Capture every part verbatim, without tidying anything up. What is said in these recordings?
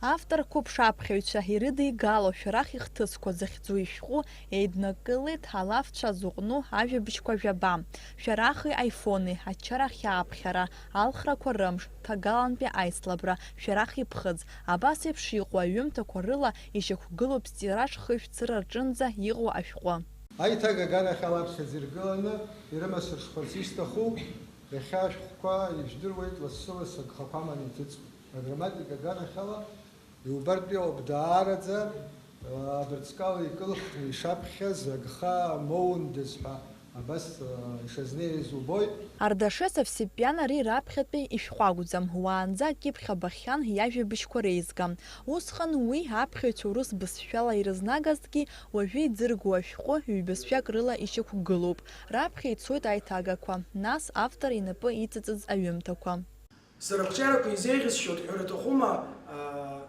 Автор қәыԥш аԥхьаҩцәа ирыдигало шәарах ихҭысқәа захьӡу ишәҟәы еиднакылеит алафцәа зыҟәну ажәабжьқәа жәаба, шәарахи аифони, ачарахь ааԥхьара, алхрақәа рымш, ҭагалантәи аицлабра, шәарах иԥхыӡ, абас еиԥш иҟоу аҩымҭақәа рыла ишьақәгылоуп стираж хышә цыра рҿынӡа иҟоу ашәҟәы. Аиҭага аганахьала аԥхьаӡа иргыланы ирымасыршхәарц исҭаху, иахьа ашәҟәқәа ижәдыруеит, лассы-лассы агхақәа аманы иҭыҵуеит. Аграмматика аганахьала иубартә иҟоуп даараӡа, абырҵкала икылхны ишаԥхьаз агха моундаз ҳәа абас, а, ишазнеиз убоит. Ардашес Овсепиан ари раԥхьатәи ишәҟәы акәӡам, уаанӡа акьыԥхь абахьан иажәабжьқәа реизга. Усҟан уи аԥхьаҩцәа урыс бызшәала ирызнагазҭгьы, уажәы иӡыргоу ашәҟәы ҩбызшәак рыла ишьақәгылоуп. Раԥхьа ицоит аиҭагақәа, нас автор инапы иҵыҵыз аҩымҭақәа. Сара ақәҿиарақәа изеиӷьысшьоит, ҳәара аҭахума, аа,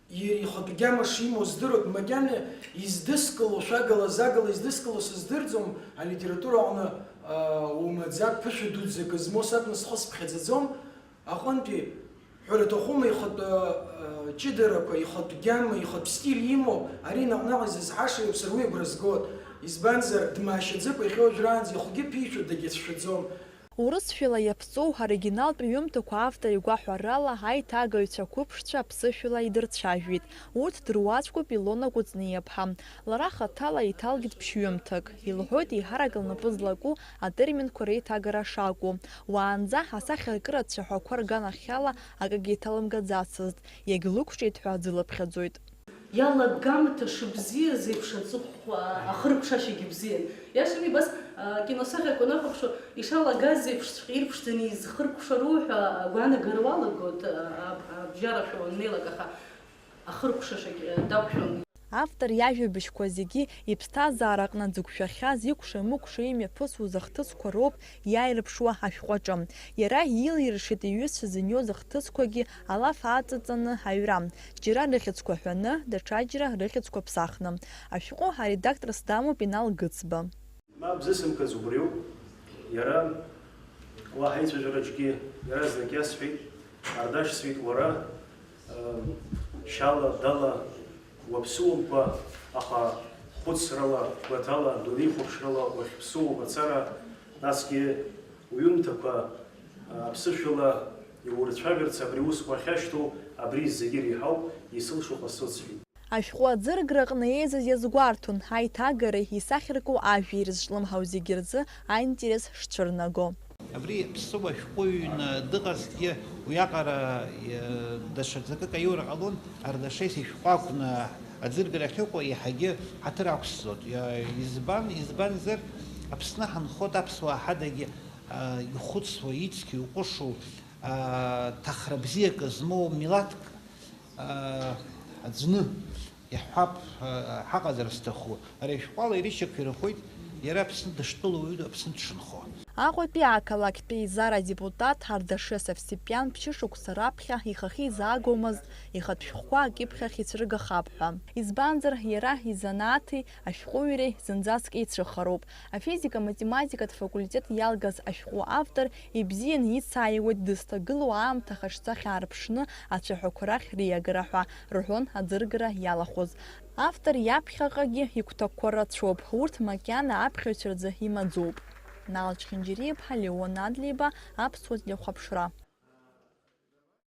иара ихатә гьама шимоу здыруеит, макьана издыскыло, шәагала-загала издыскыло сыздырӡом, алитература аҟны, аа, умаӡак ԥышәа дуӡӡак змоу сакәны схы сыԥхьаӡаӡом, аҟынтәи, ҳәара аҭахума, ихатә, аа, ҷыдарақәа, ихатә гьама, ихатә стиль имоу, ари наҟ-наҟ изызҳаша иоуп, сара уи агәра згоит, избанзар, дмаашьаӡакәа иахьа уажәраанӡа ихгьы ԥишәо дагьацәшәаӡом. Урысшәала иаԥҵоу оригиналтә ҩымҭақәа автор игәаҳәарала аиҭагаҩцәа қәыԥшцәа аԥсышәала идырцәажәеит. Урҭ дыруаӡәкуп Илона Кәыҵниаԥҳа. Лара хаҭала иҭалгеит ԥшьҩымҭак. Илҳәоит еиҳарак лнапы злаку атерминқәа реиҭагара шакәу. Уаанӡа асахьаркыратә цәаҳәақәа рганахьала акагьы иҭалымгаӡацызт, иагьлықәҿиеит ҳәа дзылыԥхьаӡоит. Иалагамҭа шыбзиаз еиԥш аҵыхәхәа ахыркәшашьагьы бзиан. Иашами, абас, а, киносахьақәа анахәаԥшуа, ишалагаз еиԥшҵәҟьа ирԥшӡаны изхыркәшару ҳәа агәаанагара уалагоит, а, а, абжьарашәа уаннеилак, аха ахыркәшашагь, а, дақәшәон. Автор иажәабжьқәа зегьы иԥсҭазаараҟны дзықәшәахьаз, икәша-мыкәша имҩаԥысуаз ахҭысқәа роуп иааирԥшуа ашәҟәаҿы. Иара илиршеит иҩызцәа зыниоз ахҭысқәагьы алаф аҵаҵаны аҩра, џьара рыхьӡқәа ҳәаны, даҽаџьара рыхьӡқәа ԥсахны. Ашәҟәы аредакторс дамоуп Инал Гыцба. Мап зысымкыз убриоуп. Иара уаҳа ицәажәараҿгьы иаразнак иасҳәеит, Ардаш, сҳәеит, уара, э, шьала, дала, уаԥсыуамкәа, аха хәыцрала, гәаҭала, дунеихәаԥшрала уахьԥсыуоу мацара, насгьы уҩымҭақәа, э, аԥсышәала иурцәажәарц абри аусқәа ахьашьҭоу, абри зегьы иреиҳауп, исылшо ҟасҵоит, сҳәеит. Ашәҟәы аӡырграҟны еизаз иазгәарҭон, аиҭагареи исахьарку ажәеи ирызҿлымҳау зегьы рзы аинтерес шцәырнаго. Абри аԥсыуа шәҟәыҩҩны дыҟазҭгьы уиаҟара, э, даҽа ҵакык аиура ҟалон, Ардашес ишәҟәы акәны аӡыргара ахьыҟоу иаҳагьы ҳаҭыр ақәсҵоит. Э, избан, избанзар, Аԥсны ҳанхоит аԥсуаа ҳадагьы, э, ихәыцуа, ицқьоу, иҟәышу, э, ҭахра бзиак змоу милаҭк, э, аӡәны. Иаҳҳәап, ҳаҟазар зҭаху, ари ашәҟәала ирышьақәирӷәӷәеит иара Аԥсны дыштәылоу, Аԥсны дшынхо. Аҟәатәи ақалақьтә еизара адепутат Ардашес Овсепиан ԥшьышықәса раԥхьа ихахьы изаагомызт ихатә шәҟәқәа акьыԥхьахь ицәыргахап ҳәа. Избанзар, иара изанааҭи ашәҟәыҩреи зынӡаск еицәыхароуп. Афизика-математикатә факультет иалгаз ашәҟәы автор ибзианы ицааиуеит дызҭагылоу аамҭа хаҿца хьаарԥшны ацәаҳәақәа рахь риагара ҳәа, рҳәон аӡыргара иалахәыз. Автор иаԥхьаҟагьы игәҭакқәа рацәоуп, урҭ макьана аԥхьаҩцәа рзы имаӡоуп. Нал Чхинџьириаԥҳа, Леон Адлеиба, Аԥсуа телехәаԥшра.